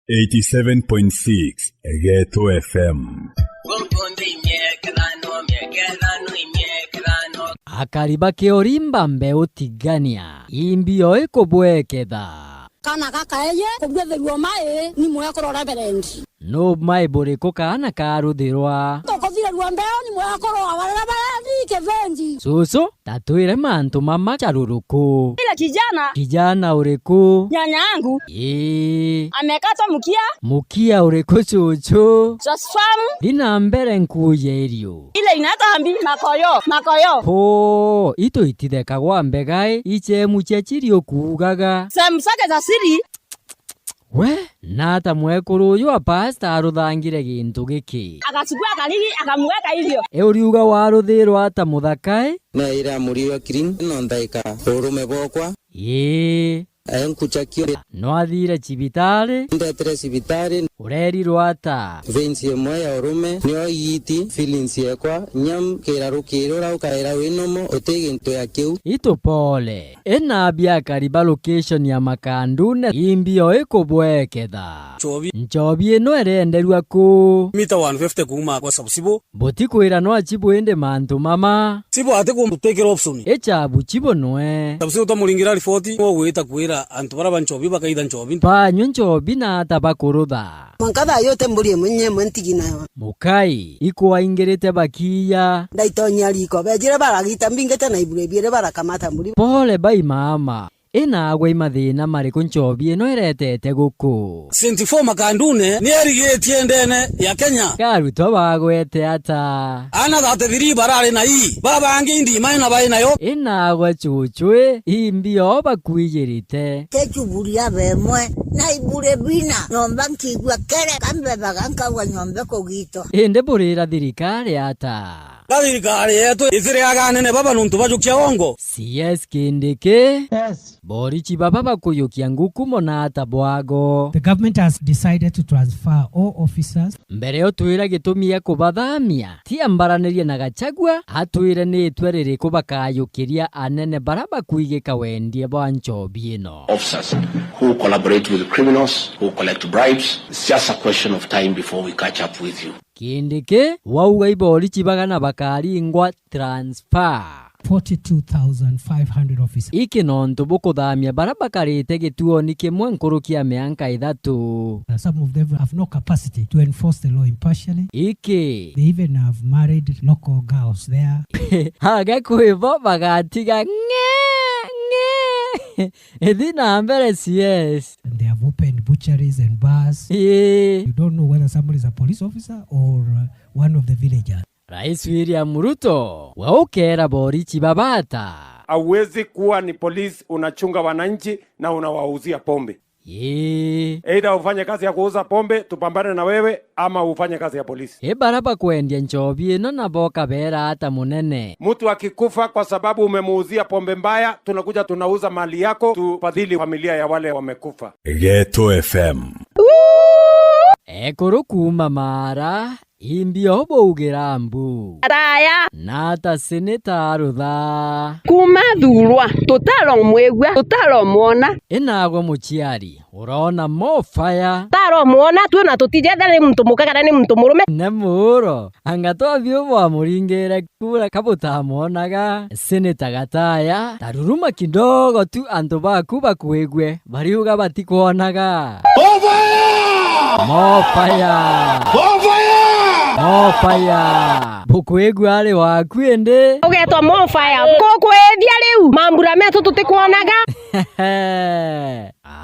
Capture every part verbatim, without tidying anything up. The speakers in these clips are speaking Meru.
Eighty-seven point six Geto F M. Akari ba Kiorimba mbeu tigania, imbi o ikubweketha. Kana gakaeje kubwethirua mai ni mwekuru Reverend. No mai buriku kaana karuthirwa? Tukuthirerua mbeu ni mwekuru wa barira bareni kivenji. Susu, tatwire mantu mama caruruku. Ile kijana. Kijana uriku? Nyanya yangu. Ii. Amekatwa mkia. Mukia uriku cucu? Sosfamu. Thi na mbere nkuuja irio. Ile inatambi makoyo, makoyo. Hoo, itu itithekagwa mbegai, ichemu cia chiri ukuugaga. Sehemu zake za siri. We, nata mwekuru uyu wa pasta aruthangire gintu giki? Akachukua karigi, akamweka hivyo. E uriuga waruthirwa ata muthakai? Neire amuriwa kiring, no ndaika urume bwakwa. Ii. Enkucha kio. No athire cibitari? Ndetire cibitari. Urerirwa ata? Veins imwe ya urume, nio iiti, feelings yekwa, nyam, kira rukiri uria ukaira wi nomo, uti gintu ya kiu. Itu pole. Ina biakari ba location ya Makandune, imbi o ikubweketha. Nchobi. Nchobi ino irenderua ku? Mita one fifty kuuma kwa Sabusibo. Butikwira no achibu indi mantu mama. Chibu ati kumbutekera option. Ichabu chibu nwe. Sabusibo twamuringira riboti, no gwita kwira antu bara ba nchobi bakaitha nchobi. Banywe nchobi na ata bakurutha. Mwanka thaa yote mburi imwe nyemwe ntigi nayo. Mukai, ikwaingirite bakiya. Ndaitonyia riko, bejire baragita mbingite na ibure biere barakamata mburi. Pole bai mama. Inagwe i mathina mariku nchobi ino iretete guku? Saint Paul Makandune ni erigitie ndene ya Kenya. Garutwa bagwete ata? Ana thirty-three barari na ii, babangi indima ina bai nayo. Inagwe chuchwi, imbi o bakwijirite? Kechuburia bemwe, na ibure bina, nyomba nkigua kere, kambebaga nkauga nyombe kugitwa. Indi burira thirikari ata? Ka thirikari yetu itiriaga anene baba nuntu bajukia ongo. C S Kindiki. Yes. Borichi baba bakuyukia ngukumo na ata bwago? The government has decided to transfer all officers. Mbere yo twira gitumi gia kubathamia, ti ambaranirie na Gachagua, atwire ni itua ririku bakayukiria anene bara bakwigika wendie bwa nchobi ino. Officers who collaborate with criminals, who collect bribes, it's just a question of time before we catch up with you. Kindiki, wauga iborichi bagana bakaringwa transfer. Forty-two thousand five hundred officers. Iki nontu bukuthamia bara bakarite gituoni kimwe nkuruki ya mianka ithatu. Uh, some of them have no capacity to enforce the law impartially. Iki. They even have married local girls there. Aga kwibo bagatiga ng'e, ng'e. Ithi na mbere C S. And they have opened butcheries and bars. Ii. You don't know whether somebody is a police officer or, uh, one of the villagers. Rais William Ruto, we ukera borichi baba ata? Hauwezi kuwa ni polisi unachunga wananchi na unawauzia pombe. Ii. Either ufanye kazi ya kuuza pombe, tupambane na wewe, ama ufanye kazi ya polisi. I bara bakwendia nchobi ino nabo kabeera ata munene? Mtu akikufa kwa sababu umemuuzia pombe mbaya, tunakuja tunauza mali yako, tufadhili familia ya wale wamekufa. Geto F M. Ekuru kuuma Maara, imbi o baugira mbu. Araya. Na ata seneta arutha. Kuuma thuurwa, tutaromwigua, tutaromwona. Inagwe muciari, urona mo fire. Tutaromwona, twina tutijethera ni muntu muka kana ni muntu murume. Ne muuro, anga twabiu bwamuringire kura ka butamwonaga. Seneta Gataya, taruruma kidogo tu antu baku bakwigue. Bariuga batikwonaga. More fire! More fire! More fire! More fire! Bukwigua ari waku indi? Ugetwa more fire. Kukwithia riu. Mambura metu tutikwonaga.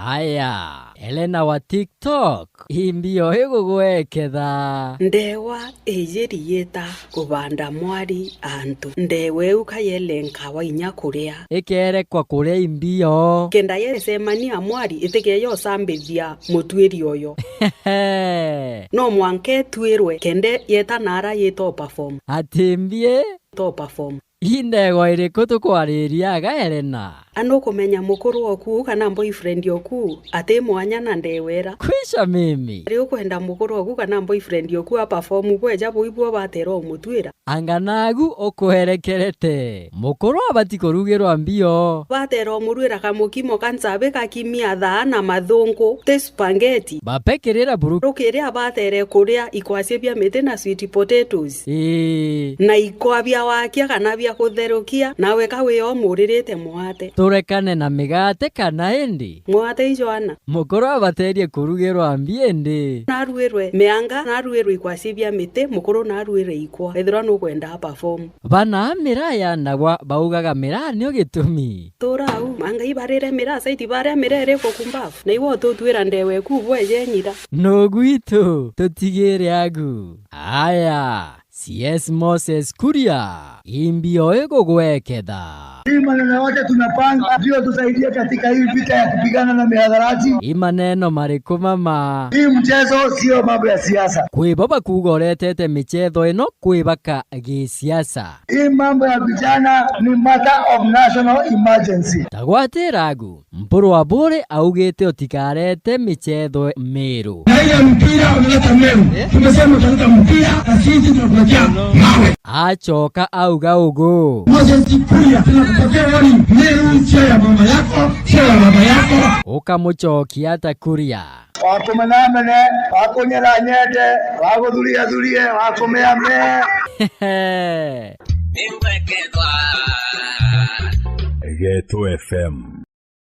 Aya. Elena wa TikTok. Imbi o igugweketha. Ndewa iji riita kubanda mwari antu. Ndewa iu ka yelenkawa inya kuria. Ikerekwa kuria imbi o. Kenda yecemania mwari itikeyo sambithia mutuiri uyo. No mwanka ituirwe kende yeta nara yi top perform. Ati mbi i? Top perform. Indego iriku tukwariria aga Elena? A nukumenya mukuru oku kana boyfriend oku ati mwanya na ndewera. Kwisha mimi. Ari ukwenda mukuru oku kana boyfriend oku a perform bweja bui bwo batera umutwira? Anga nagu ukwerekerete. Mukuru abati kurugirwa mbio. Batera umurwira kamukimo ka nchabi ka kimia thaa na mathungu, ti spaghetti. Bapekirira buru. Rukiria batere kuria ikwasia bia miti na sweet potatoes. Ii. Na ikwa bia wakia kana bia kutherukia, nawe ka wi o muririte mwate. Turekane na migate kana indi? Mwate i Joana. Mukuru abaterie kurugirwa mbi indi? Naruirwe mianga, naruirwe ikwasia bia miti, mukuru naruire ikwa. Ethirwa nukwenda a perform. Bana miraa yanagwa baugaga miraa nio gitumi. Tura au, mangai barire miraa, saiti baria miraa iriku kumbafu. Na iwe ututwira ndewe ku bweje nyira. No gwitu, tutigire agu. Aya, C S Moses Kuria, imbi o igugweketha. Hii maneno yote tunapanga ndio tusaidie katika hii vita ya kupigana na mihadarati. I maneno mariku mama? Hii mchezo sio mambo ya siasa. Kwi bo bakuuga uretete michetho ino kwibaka gisiasa. Hii mambo ya vijana ni matter of national emergency. Tagwatira agu, Mpuru wa Buri augite utikarete michetho Miru. Na ile mpira umeleta Meru. Tumesema utaleta mpira na sisi tunakuletea mawe. Acoka auga ugu. Moses Kuria, tunakupatia warning. Meru sio ya mama yako, sio ya baba yako. Ukamucokia ata Kuria? Wakumenamene, wakunyeranyete, waguthuria thurie, wakumeame. Geto F M.